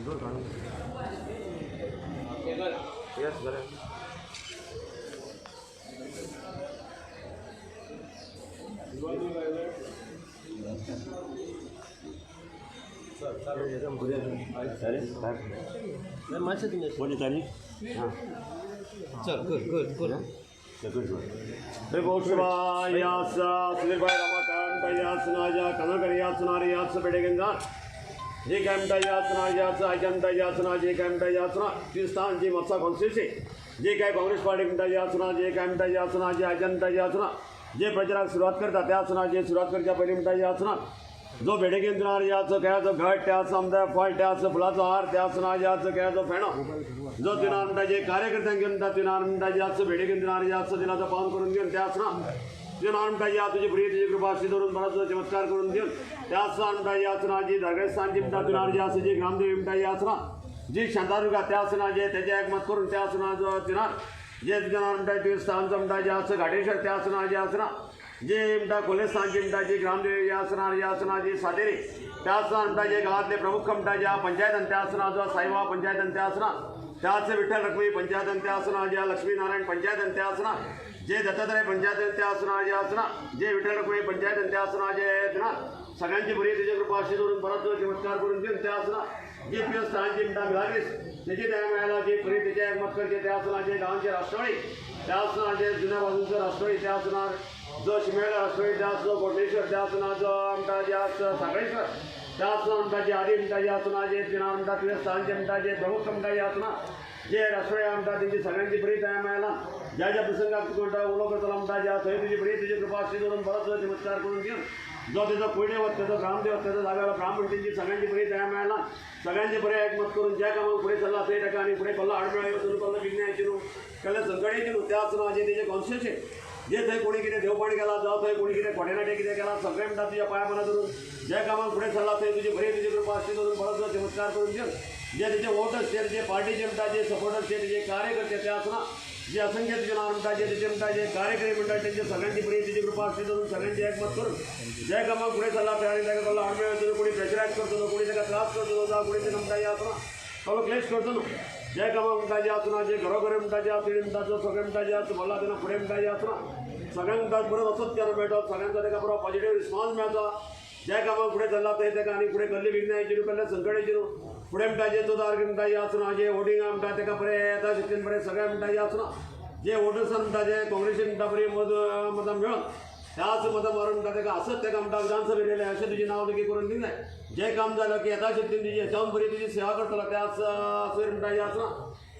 Yes, बरें. कोणी तारीख? चल कर कर कर. जे काय याचना याचं आयच्या याचना जे काय याचना ती स्थान जी म्हापसा कॉन्स्टिट्युन्सी जे काय काँग्रेस पार्टी म्हणटा याचना जे काय म्हणटा याचना जे आयच्या याचना जे प्रचाराक सुरवात करता त्याच जे सुरवात करच्या पयलीं म्हणटा याचना जो बेडेकेंद्रार याचो केळ्याचो घट त्याच आमदार फळ त्याच फुलाचो हार त्याच ना याचो केळ्याचो फेणो जो तिनार म्हणटा जे कार्यकर्त्यांक घेवन म्हणटा तिनार म्हणटा याचो बेडेकेंद्रार याचो दिलाचो पावन करून घेवन त्याच ना तुझ्या नाव म्हणटा या तुझी प्रिय तुझी कृपा अशी धरून बराच चमत्कार करून घेऊन त्याच नाव म्हणटा याचना जी दरगेस्थानची म्हणटा तुझ्या जी आसा जी ग्रामदेवी म्हणटा याचना जी शांतादुर्गा त्याच ना जे त्याच्या एकमत करून त्याच ना जो तिनार जे तुझ्या नाव म्हणटा तुझ्या स्थानचं म्हणटा जे आसा घाटेश्वर त्याच ना जे आसना जे म्हणटा कोलेस्थानची म्हणटा जी ग्रामदेवी याचना याचना जी सातेरी त्याच नाव म्हणटा जे गावातले प्रमुख म्हणटा ज्या पंचायत त्याच ना जो साईबाबा पंचायत त्याच ना त्याच विठ्ठल रखुमाई पंचायत त्याच ना ज्या लक्ष्मीनारायण पंचायत त्याच ना जे दत्तात्रय पंचायत त्या असणार जे असणार जे विठ्ठल रखुमाई पंचायत त्या असणार जे ना सगळ्यांची बरी तुझ्या कृपा अशी धरून परत चमत्कार करून घेऊन त्या असणार जे पी स्थानची म्हणटा मिळालीस त्याची दया मिळाला जे परी त्याच्या एकमत करचे त्या असणार जे गावांचे राष्ट्रवादी त्या असणार जे जुन्या बाजूंचं राष्ट्रवादी त्या असणार जो शिमेळा राष्ट्रवादी त्या जो कोटेश्वर त्या असणार जो म्हणटा जे साखळेश्वर त्या असणार म्हणटा जे आदी म्हणटा जे असणार जे तिना म्हणटा तुझ्या स्थानचे म्हणटा जे प्रमुख म्हणटा जे असणार जे राष्ट्रवादी म्हणटा त्यांची सगळ्यांची बरी दया मिळाला ज्या ज्या प्रसंगात तू म्हणटा उलो करतलो म्हणटा ज्या थंय तुझी बरी तुझी कृपा अशी धरून बरोच चमत्कार करून घेऊन जो त्याचा कुळदेवत त्याचा ग्रामदेवत त्याचा जाग्यावर ब्राह्मण त्यांची सगळ्यांची बरी दया मिळाला सगळ्यांचे बरे एकमत करून ज्या कामाक फुडें सरला थंय ताका आनी फुडें कसलो आडमेळ येवचो कसलो विघ्न येवचें न्हू कसलें संकट येवचें न्हू त्याच ना जे तेजे कॉन्स्टिट्युशन जे थंय कोणी कितें देवपाणी केलां जावं थंय कोणी कितें कोडेनाटे कितें केलां सगळें म्हणटा तुज्या पांया पाना धरून ज्या कामाक फुडें सरला थंय तुजी बरी तुजी कृपा अशी धरून बरोच चमत्कार करून घेवन जे तेजे वोटर्स जे तेजे पार्टीचे म्हणटा जे सपोर्टर्स जे तेजे कार्यकर्ते ते आसना जे असंख्य तुजे नांव म्हणटा जे तेजे म्हणटा जे कार्यकरी म्हणटा तेंचे सगळ्यांची बरी तुजी कृपा अशी धरून सगळ्यांची एकमत करून ज्या कामाक फुडें सरला थंय आनी ताका कसलो आडमेळ येवचो न्हू कोणी प्रेशरायज करतलो कोणी ताका त्रास करतलो जावं कोणी ताका म्हणटा हे आसना कसलो क्लेश करचो न्हू ज्या कामाक म्हणटा जे आसना जे घरोघरी म्हणटा जे आसा म्हणटा जो सगळें म्हणटा जे आसा भरला तेन्ना फुडें म्हणटा जे आसना सगळ्यांक म्हणटा बरो असोच केन्ना मेळटा सगळ्यांचो ताका बरो पॉझिटिव्ह रिस्पॉन्स मेळटा ज्या कामाक फुडें चल्ला थंय ताका आनी फुडें कसली विघ्न येवची न्हू कसलें संकट येवचें न्हू फुडें म्हणटा जे चौदा म्हणटा जे आसना जे वोटिंगा म्हणटा ताका बरें येता शक्तीन बरें सगळें म्हणटा जे आसना जे वोटर्सान म्हणटा जे काँग्रेसीन म्हणटा बरी मतां मेळोन त्याच मतां मारून म्हणटा ताका आसत ताका म्हणटा विधानसभेत येयलें अशें तुजें नांव लेगीत करून दिवंक जाय जें काम जालें की यथाशक्तीन तुजी हेच्यावन बरी तुजी सेवा करतलो त्याच वयर म्हणटा जे आसना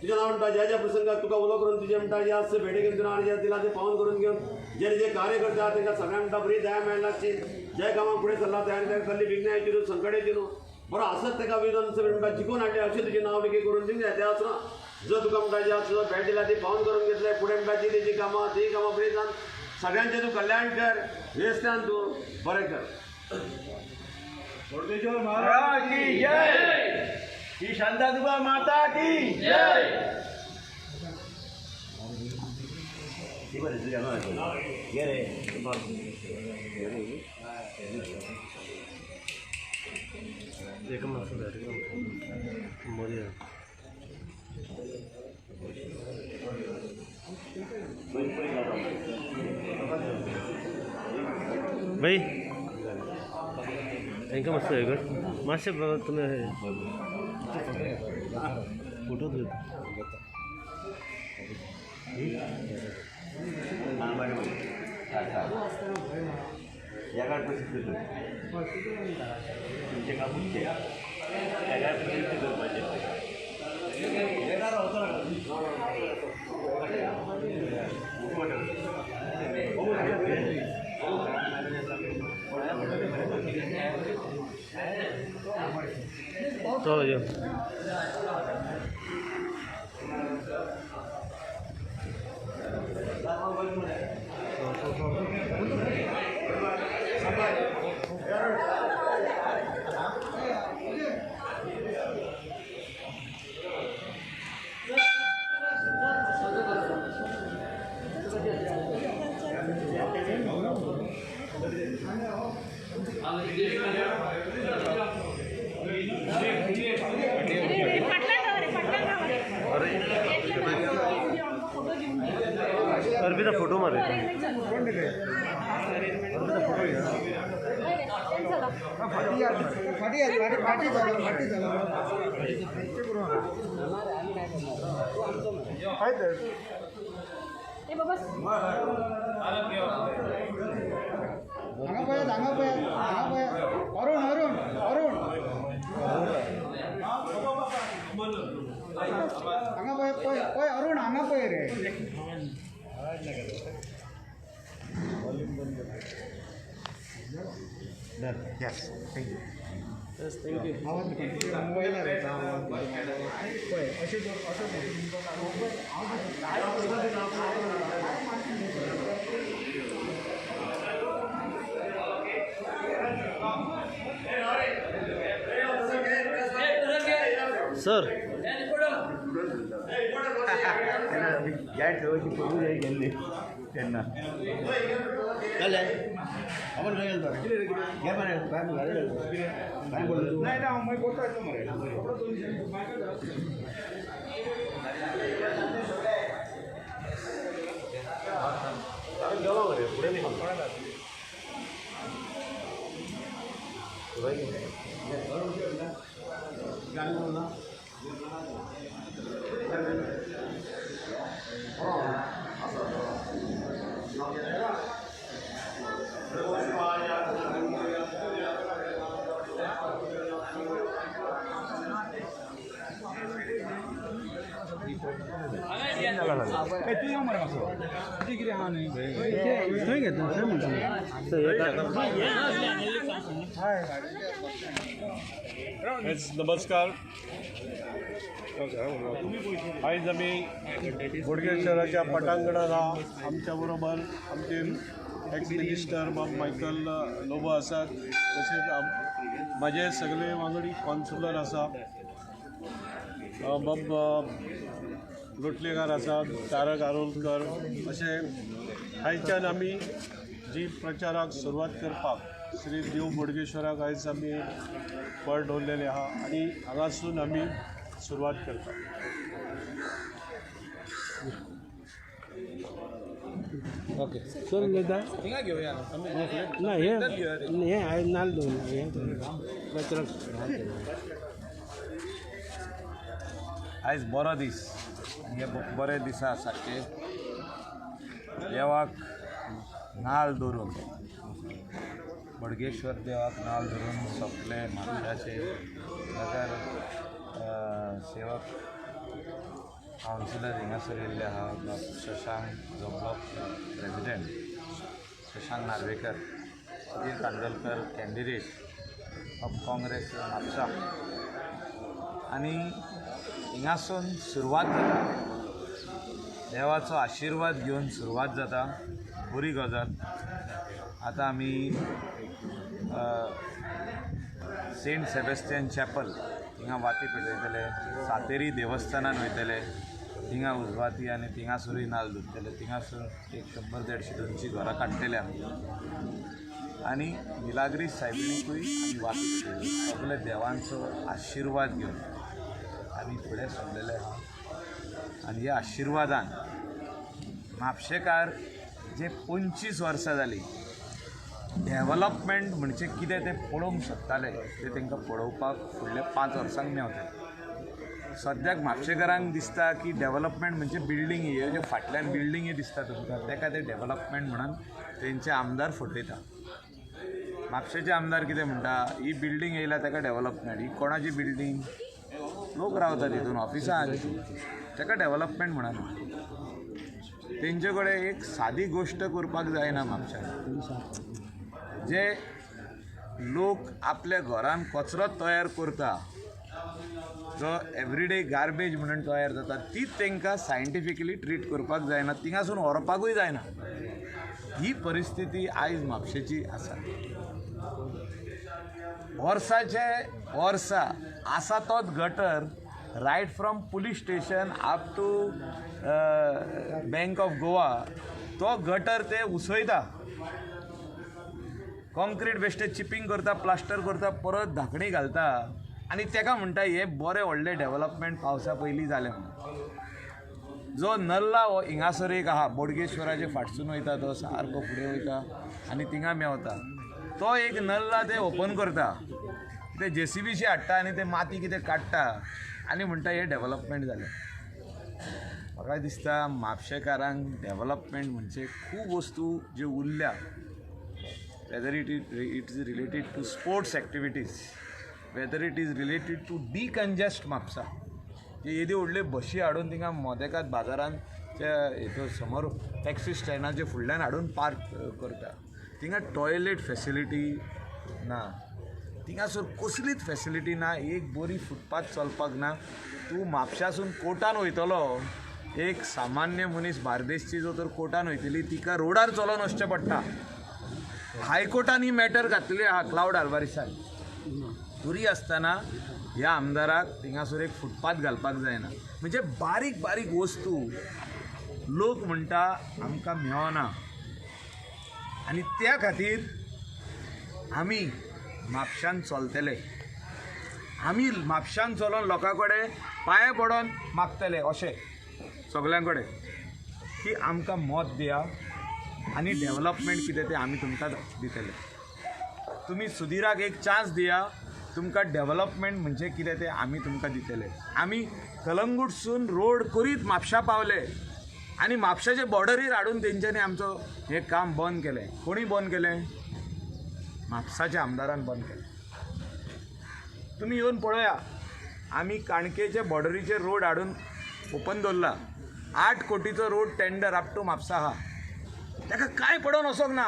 तुजें नांव म्हणटा ज्या ज्या प्रसंगाक तुका उलो करून तुजें म्हणटा जे आसा भेटे घेवन तुजें जे दिला तें पावन करून घेवन जे जे कार्यकर्ते आसा तांकां सगळ्यांक म्हणटा बरी दया मेळनाची ज्या कामाक फुडें सरला थंय आनी ताका कसली विघ्न येवची न्हू संकट येवचें न्हू बरो आसत ताका विधानसभेत म्हणटा जिखून हाडलें अशें तुजें नांव लेगीत करून दिवंक जाय तें आसना जो तुका म्हणटा जे आसा भेट दिला ती पावन करून घेतलें फुडें म्हणटा जी तेजी कामां ती कामां बरी जावन सगळ्यांचें तूं कल्याण कर वेवस्थान तूं बरें कर. कोटेश्वर महाराज की जय, श्री शांतादुर्गा माता की जय. भाई हांकां मातसो हें कर मातशें तुमी फोटो घेता. चलो यो. अरुण अरुण अरुण हांगा पळय पळय पळय अरुण हांगा पळय रे. Yes, thank you. Yes, thank you. आवाज मोबायलार येता आवाज पळय अशें अशें. सर गेल्ली तेन्ना नाही ना, हांव मागीर कोता येतलो मरे. नमस्कार. आयज आमी बोडगेश्वराच्या पटांगणान आमच्या बरोबर आमचे एक्स मिनिस्टर बाब मायकल लोबो आसात, तशेंच म्हाजे सगळे वांगडी कॉन्सुलर आसा, बाब लोटलेकार आसात, तारक आरोलकर, अशें आयच्यान आमी जी प्रचाराक सुरवात करपाक श्री देव बोडगेश्वराक आयज आमी फळ दवरलेलें आहा आनी हांगासून आमी सुरवात करता. ओके सर उलयता ना हे हे हांवें नाल्ल दवरला हे प्रचाराक. आयज बरो दीस आनी हे बरे दिसा सारके देवाक नाल्ल दवरून, बोडगेश्वर देवाक नाल्ल धरून सगळे म्हापशाचे नगर सेवक कावन्सिलर हिंगासर येयल्ले आहा, बाब शशांक जो block president Shashank Narvekar, Sudhir Kandolkar candidate of Congress Mapusa. आनी हिंगासून सुरवात जाता, देवाचो आशिर्वाद घेवन सुरवात जाता. बरी गजाल. आतां आमी सेंट सेबेस्टियन चॅपल हिंगा वाती पेटयतले, सातेरी देवस्थानान वयतले, थिंगा उजवाती आनी थिंगासरूय नाल्ल धरतले, थिंगासून एक 100 150 200 घरां काडटले आमी आनी मिलाग्री सायबिणीकूय आमी वाती पेटयतले. सगळे देवांचो आशिर्वाद घेवन आमी फुडें सरलेले आहा आनी ह्या आशिर्वादान म्हापशेकार जे 25 वर्सां जालीं डेवलपमेंट म्हणजे कितें तें पळोवंक सोदताले तें तांकां पळोवपाक फुडल्या 5 वर्सांक मेवतलें. सद्याक म्हापशेकारांक दिसता की डेवलपमेंट म्हणजे बिल्डींग, ह्यो ज्यो फाटल्यान बिल्डिंगी दिसता तुमकां ताका ते डेवलपमेंट म्हणून तेंचे आमदार फटयता. म्हापशेचे आमदार कितें म्हणटा, ही बिल्डींग येयल्या ताका डेवलपमेंट, ही कोणाची बिल्डींग, लोक रावता तितून ऑफिसान, ताका डेवलपमेंट म्हणना. तेंचे कडेन एक सादी गोश्ट करपाक जायना म्हापशान. जे लोक आपल्या घरान कचरो तयार करता, जो एवरीडे गार्बेज म्हणून तयार जाता, तीच तांकां सायंटिफिकली ट्रीट करपाक जायना, थिंगासून व्हरपाकूय जायना. ही परिस्थिती आयज म्हापशेची आसा. वर्साचे वर्सा आसा तोच gutter right from police station up to bank of Goa, तो गटर ते उसयता, कॉन्क्रीट बेश्टें चिपींग करता, प्लास्टर करता, परत धाकणी घालता आनी ताका म्हणटा हे बरें व्हडलें डेवलपमेंट पावसा पयलीं जालें म्हणून. जो नल्ला हो हिंगासर एक आहा, बोडगेश्वराचे फाटसून वयता तो सारको फुडें वयता आनी थिंगा मेवता. तो एक नल्ला ते ओपन करता, ते जेसीबीशी हाडटा आनी ते माती कितें काडटा आनी म्हणटा हें डेवलपमेंट जालें. म्हाका दिसता म्हापशेकारांक डेवलपमेंट म्हणजे खूब वस्तू ज्यो उरल्या, whether it is related to sports activities, whether it is related to decongest Mapusa, जे येदी व्हडल्यो बशी हाडून थिंगा मोदेकात बाजारान त्या हेतून समोर टॅक्सी स्टँडाचे फुडल्यान हाडून पार्क करता, थिंगा टॉयलेट फॅसिलिटी ना, थिंगासर कसलीच फॅसिलिटी ना, एक बरी फुटपाथ चलपाक ना. तूं म्हापशासून कोर्टान वयतलो, एक सामान्य मनीस बार्देसची जो तर कोर्टान वयतली तिका रोडार चलोन वचचें पडटा. हायकोर्टान ही मॅटर घातलेली आहा क्लावड आल्वारीसान, तरी आसतना ह्या आमदाराक थिंगासर एक फुटपाथ घालपाक जायना. म्हणजे बारीक बारीक वस्तू लोक म्हणटा आमकां मेळना आनी त्या खातीर आमी म्हापशान चलतले, आमी म्हापशान चलोन लोकां कडेन पांये पडोन मागतले अशें सगल्यां कडेन की आमकां मत दिया आनी डेवलपमेंट कितें तें आमी तुमकां दितले. तुमी सुधीराक एक चान्स दिया, तुमकां डेवलपमेंट म्हणजे कितें तें आमी तुमकां दितले. आमी कलंगूटसून रोड करीत म्हापशा पावले आनी म्हापशाचे बॉर्डरीर हाडून तेंच्यांनी आमचो हें काम बंद केलें. कोणी बंद केलें? म्हापसाच्या आमदारान बंद केलें. तुमी येवन पळया, आमी काणकेचे बॉर्डरीचेर रोड हाडून ओपन दवरला. 8 कोटीचो road tender up to Mapusa आहा, ताका कांय पडोन वचोंक ना.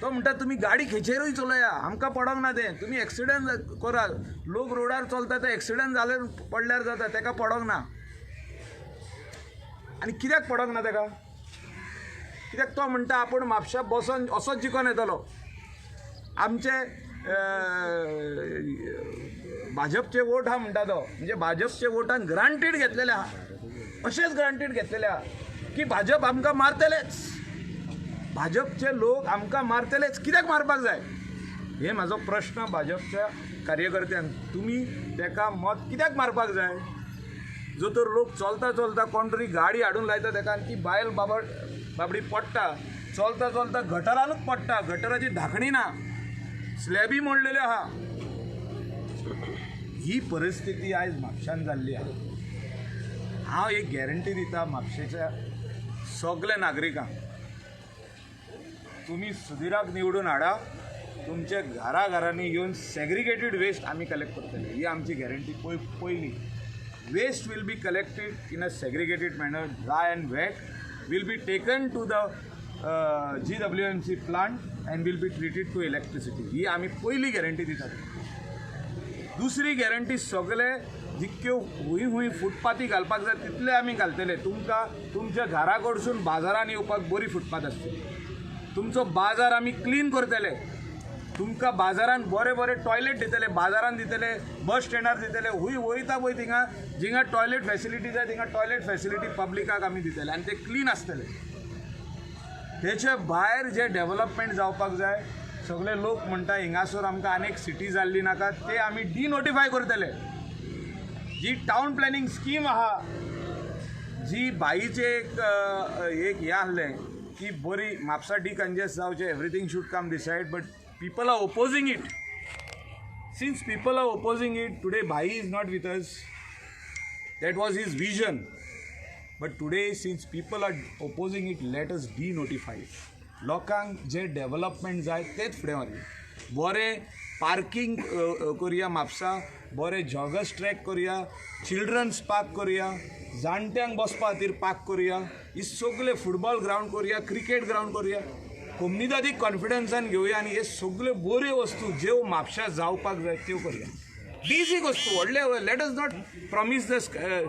तो म्हणटा तुमी गाडी खेचेरूय चलया, आमकां पडोंक ना तें, तुमी एक्सिडंट करा, लोक रोडार चलता ते एक्सिडंट जाल्यार पडल्यार जाता, ताका पडोंक ना. आनी कित्याक पडोंक ना ताका? कित्याक तो म्हणटा आपूण म्हापशा बसोन असोच जिखोन येतलो. आमचे भाजपचे वोट आहा म्हणटा तो, म्हणजे भाजपचे वोटान ग्रांटेड घेतलेले आहा, अशेंच ग्रांटेड घेतलेले आहा की भाजप आमकां मारतलेच, भाजपचे लोक आमकां मारतलेच. कित्याक मारपाक जाय? हे म्हाजो प्रश्न भाजपच्या कार्यकर्त्यांक, तुमी ताका मत कित्याक मारपाक जाय? जो तर लोक चलता चलता कोण तरी गाडी हाडून लायता ताका आनी ती बायल बाबडी पडटा, चलता चलता गटरानूच पडटा, गटराची धाकणी ना, स्लॅबी मोडलेल्यो आहा. ही परिस्थिती आयज म्हापशान जाल्ली आहा. हांव एक गॅरंटी दिता म्हापशेच्या सगल्या नागरिकांक, तुमी सुधीराक निवडून हाडा, तुमच्या घरा घरांनी येवन सेग्रिगेटेड वेस्ट आमी कलेक्ट करतले, ही आमची गॅरंटी. पयली waste will be collected in a segregated manner, dry and wet, will be taken to the GWMC plant and will be treated to electricity. ही आमी पयली गॅरंटी दितात. दुसरी गॅरंटी, सगळे जितक्यो हुंय हुंय फुटपाथी घालपाक जाय तितले आमी घालतले. तुमकां तुमच्या घरा कडसून बाजारान येवपाक बरी फुटपाथ आसतली, तुमचो बाजार आमी क्लीन करतले, तुमकां बाजारान बरे बरे टॉयलेट दितले, बाजारान दितले, बस स्टँडार दितले, हुंय वयता पळय थिंगा जिंगा टॉयलेट फॅसिलिटी जाय थिंगा टॉयलेट फॅसिलिटी पब्लिकाक आमी दितले आनी ते क्लीन आसतले. तेचे भायर जे डेवलपमेंट जावपाक जाय, सगळे लोक म्हणटा हिंगासर आमकां आनीक सिटी जाल्ली नाका, ते आमी डिनोटिफाय करतले. जी टावन प्लॅनिंग स्कीम आहा, जी बाईचे एक एक हें आहलें की बरी म्हापसा डिकंजेस्ट जावचें, everything should come decide, but people are opposing it. Since people are opposing it, today Bhai is not with us. That was his vision. But today, since people are opposing it, let us denotify it. लोकांक जे development जाय तेच फुडें व्हरया. बरें parking करुया म्हापसा, बरें joggers track करुया, children's park करुया, जाणट्यांक बसपा खातीर पार्क करुया, ही सगळे फुटबॉल ग्रावंड करुया, क्रिकेट ग्रावंड करुया, कोमनिदादीक कॉन्फिडन्सान घेवया आनी हे सगल्यो बऱ्यो वस्तू ज्यो म्हापशा जावपाक जाय त्यो करुया. बेजीक वस्तू व्हडले, let us not promise the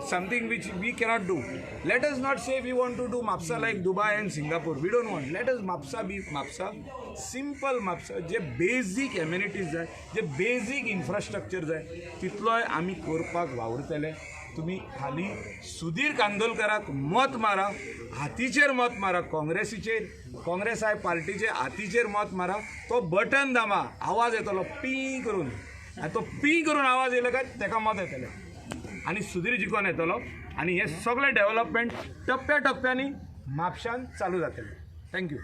something which we cannot do. Let us not say we want to do Mapusa like Dubai and Singapore, we don't want. Let us Mapusa be Mapusa, simple Mapusa, J basic amenities जाय, जे basic infrastructure जाय तितलोय आमी करपाक वावुरतले. तुमी खाली सुधीर कांदोलकराक मत मारा, हातीचेर मत मारा, काँग्रेसीचेर, काँग्रेस I पार्टीचे हातीचेर मत मारा, तो बटन दामा, आवाज येतलो पी करून, आनी तो पी करून आवाज येयलो काय तेका मत येतलें. आनी सुदीर जिखोन येतलो आनी हे सगळे डेव्हलपमेंट टप्प्या टप्प्यांनी म्हापशान चालू जातले. Thank you.